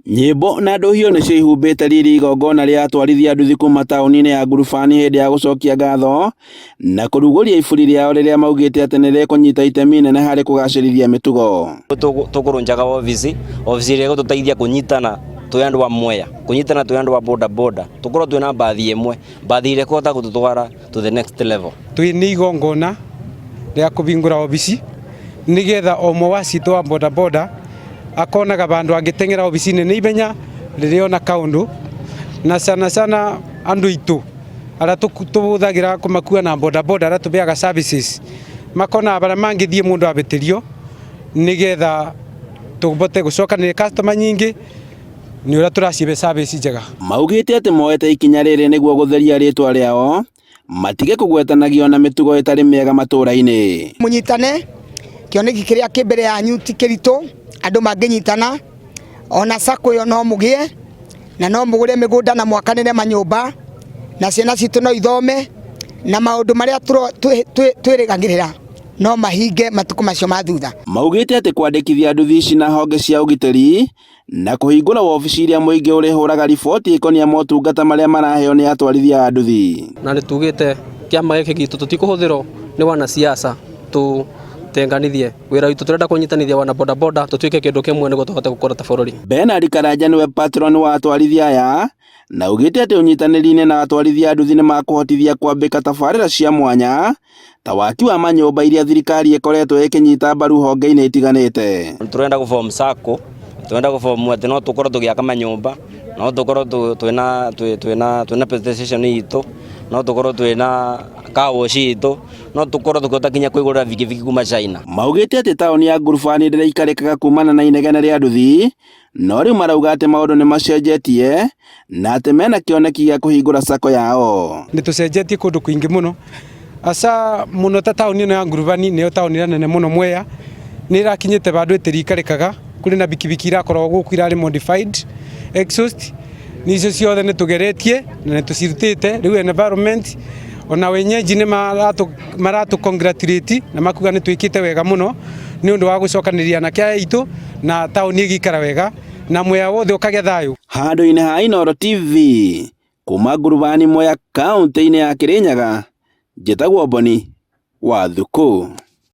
Nyĩmbo na ndũhiũ nĩcio ihumbĩte riri igongona rĩa atwarithia nduthi kuma taũni-inĩ ya Ngurubani hĩndĩ ya gũcokia ngatho na kũrugũria iburi rĩao rĩrĩa maugĩte atĩ nĩ rĩkũnyita itemi inene harĩ kũgacĩrithia mĩtugo. Tũkũrũnjaga obici, obici ĩrĩa ĩgũtũteithia kũnyitana twĩ andũ a Mwea, kũnyitana twĩ andũ a boda boda, tũkorwo twĩna mbathi ĩmwe, mbathi ĩrĩa ĩkũhota gũtũtwara to the next level. Twĩ nĩ igongona rĩa kũhingũra obici nĩgetha o ũmwe wa citũ wa boda boda akonaga vandũ angĩteng'era obici-inĩ nĩ ihenya rĩrĩa ona kaũndũ, na sana sana andũ aitũ arĩa tũhũthagĩra kũmakua na boda boda arĩa tũbeaga services makonaga barĩa mangĩthiĩ mũndũ abĩtĩrio nĩgetha tũbote gũcokanĩrĩria customer nyingĩ nĩ ũrĩa tũracibe service njega. Maugĩte atĩ moete ikinya rĩrĩ nĩguo gũtheria rĩtwa rĩao matige kũgwetanagio na mĩtugo ĩtarĩ mĩega matũra-inĩ. Mũnyitane, kĩoneki kĩrĩa kĩ mbere yanyu ti kĩritũ, andũ mangĩnyitana ona sacco ĩyo no mũgĩe na no mũgũre mĩgũnda na mwakanĩre manyũmba na ciana citũ no ithome na maũndũ marĩa twĩrĩgagĩrĩra no mahinge matukũ macio ma thutha. Maugĩte atĩ kwandĩkithia nduthi ici na honge cia ũgitĩri na kũhingũra wabici iria mũingĩ ũrĩhũraga riboti ĩkonia motungata marĩa maraheo nĩ atwarithia a nduthi. Na nĩ tugĩte kĩama gĩkĩ gitũ tũtikũhũthĩrwo nĩ wanasiasa tũtenganithie wĩra witũ, tũrenda kũnyitanithia wana boda boda tũtuĩke kĩndũ kĩmwe nĩguo tũhote gũkũra ta bũrũri. Bernard Karanja nĩwe patron wa atwarithia aya na augĩte atĩ ũnyitanĩri-inĩ na atwarithia a nduthi nĩ makũhotithia kwambĩka tabarĩra cia mwanya ta waki wa manyũmba iria thirikari ĩkoretwo ĩkĩnyita mbaru honge-inĩ itiganĩte. Tũrenda gũ form sacco, tũrenda gũ form atĩ no tũkorwo tũgĩaka manyũmba, no tũkorwo twĩna twĩna twĩna petrol station itũ, no tũkorwo twĩna car wash itũ, no tũkorwo tũkĩhota nginya kwĩgũrĩra bikibiki kuma China. Maugĩte atĩ taũni ya Ngurubani ndĩraikarĩkaga kumana na inegene rĩa nduthi, no rĩu marauga atĩ maũndũ nĩ macenjetie na atĩ mena kĩoneki gĩa kũhingũra sacco yao. Nĩ tũcenjetie kũndũ kũingĩ mũno asa mũno ta taũni ĩno ya Ngurubani nĩyo taũni ĩrĩa nene mũno Mwea, nĩ ĩrakinyĩte vandũ ĩtĩrikarĩkaga, kũrĩ na bikibiki irakoragwo gũkũ irarĩ modified exhaust, icio ciothe nĩ tũgeretie na nĩ tũcirutĩte, rĩu environment ona wenyeji nĩ maratũ congratulate na makuga nĩ twĩkĩte wega mũno nĩ ũndũ wa gũcokanĩrĩria anake aya aitũ na taũni ĩgĩikara wega na Mwea wothe ũkagĩa thayũ. Handũ-inĩ ha Inooro TV kuma Ngurubani Mwea kaũntĩ-inĩ ya Kĩrĩnyaga, njĩtagwo Boni wa Thukũ.